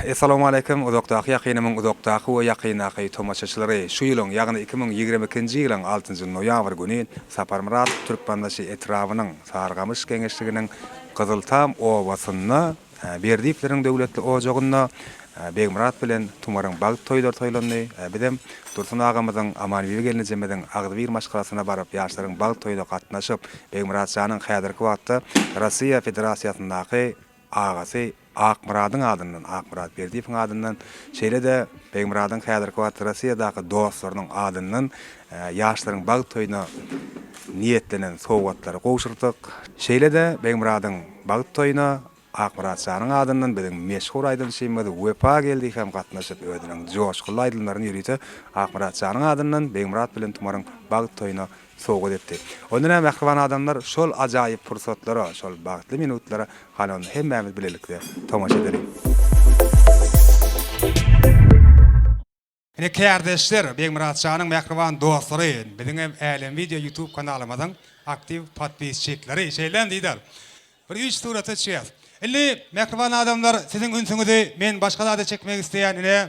Essalawmaleýkim uzakdaky ýakynymyň uzakdaky we ýakyndaky tomaşaçylary! Şu ýylyň, ýagny 2022-nji ýylyň altynjy noýabr güni Saparmyrat Türkmenbaşy etrabynyň Sarygamyş geňeşliginiň Gyzyltam obasynda Berdiýewleriň döwletli ojagynda Begmyrat bilen Tumaryň bagt toýlary toýlandy. Bizem Dursun agamyzyň, Amanbibi gelnejemiziň agzybir maşgalasyna baryp, ýaşlaryň bagt toýuna gatnaşyp, Begmyrat janyň häzirki wagtda Russiýa Federasiýasyndaky agasy Akmyradyň adyndan, Akmyrat Berdiýewiň adyndan, şeýle-de Begmyradyň häzirki wagtda Russiýadaky dostlarynyň adyndan ýaşlaryň bagt toýuna niýetlenen sowgatlary gowşurdyk. Şeýle-de Begmyradyň bagt toýuna Akmyrat janyň adyndan biziň meşhur aýdymçymyz Wepa Geldiýew hem gatnaşyp, özüniň joşgunly aýdymlaryny ýörite Akmyrat janyň adyndan Begmyrat bilen Tumaryň bagt toýuna sowgat etdi. Onda näme mähriban adamlar şol ajaýyp pursatlara, şol bagtly minutlara hany onda hemmämiz bilelikde tomaşa edeliň. Ine kärdeşler, Begmyrat janyň mähriban dostlary, biziň hem Älem Wideo YouTube kanalymyzyň aktiw podpisçikleri, şeýlemi Didar? Bir üç surata düşýäs. Indi, mähriban adamlar, siziň ünsüňizi men başga zada çekmek isleýän, ine,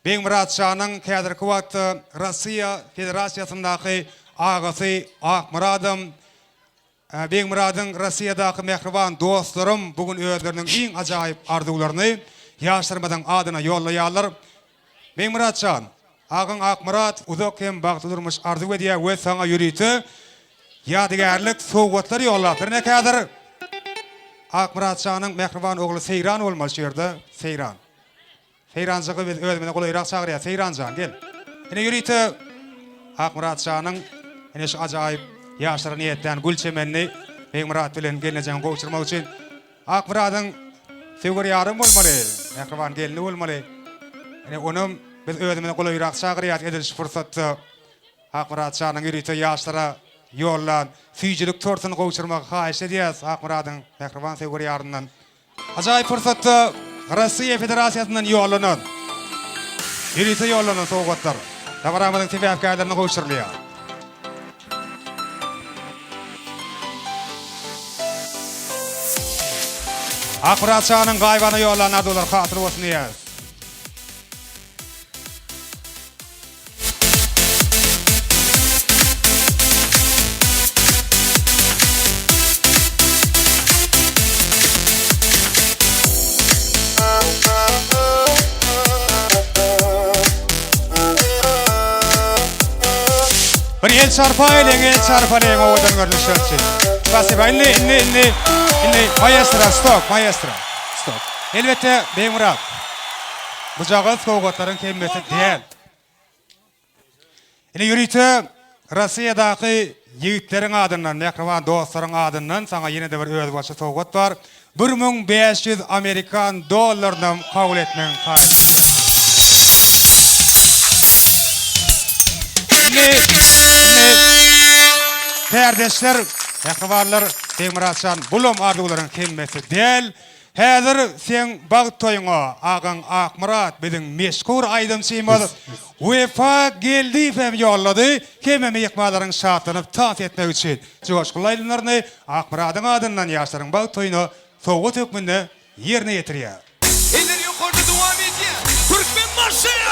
Begmyrat şanyň häzirki wagtda Russiýa Federasiýasyndaky agasy Akmyradam, Begmyradyň Russiýadaky mähriban dostlarym bu gün özleriniň iň ajaýyp arzuwlaryny ýaşlarymyzyň adyna ýollaýarlar. Begmyrat jan, agaň Akmyrat uzak hem bagtly durmuş arzuw edýär we saňa ýörite ýadygärlik sowgatlar ýollapdyr. Ine häzir Akmyrat janyň mähriban ogly Seýran bolmaly şu ýerde, Seýran. Seýranjygy biz özümize golaýrak çagyrýas. Seýran jan, gel. Ine ýörite Akmyrat janyň ine şu ajaýyp ýaşlara niýetlän gül çemenini Begmyrat bilen gelnejäňe gowşurmak üçin Akmyradyň söwer ýarym bolmaly, mähriban gelni bolmaly. Ine onam biz özümize golaýrak çagyrýas edil şu pursatda Akmyrat janyň ýörite ýaşlara ýollan süýjülik tortuny gowşurmagy haýyş edýäs Akmyradyň mähriban söwer ýaryndan. Ajaýyp pursatda Russiýa Federasiýasyndan ýollanan, ýörite ýollanan sowgatlar dabaramyzyň sebäpkärlerine gowşurylýar. Akmyrat şanyň gaýybana ýollan arzuwlary hasyl bolsun diýýäris. Bir el çarpaýlyň, el çarpalyň owadan görnüşler üçin. Spasiba. Indi, indi, indi, indi maestro, stop, maestro, stop. Elbetde, Begmyrat. Bujagaz sowgatlaryň hemmesi däl. Ine ýörite Rossiýadaky ýigitleriň adyndan, mähriban dostlaryň adyndan saňa ýene-de bir özbaşy sowgat bar. 1500 amerikan dollarynam kabul etmegiň haýyş edýän. Indi, indi kärdeşler, mähribanlar, Begmyrat jan, bulam arzuwlaryň hemmesi däl. Häzir seň bagt toýuňa agaň Akmyrat biziň meşhur aýdymçymyz Wepa Geldiýew hem ýollady, hemme myhmanlaryň şatlanyp tans etmegi üçin joşgunly aýdymlaryny Akmyradyň adyndan ýaşlaryň bagt toýuna sowgat hökmünde ýerine ýetirýär. Eller ýokarda dowam edýär. Türkmenbaşy!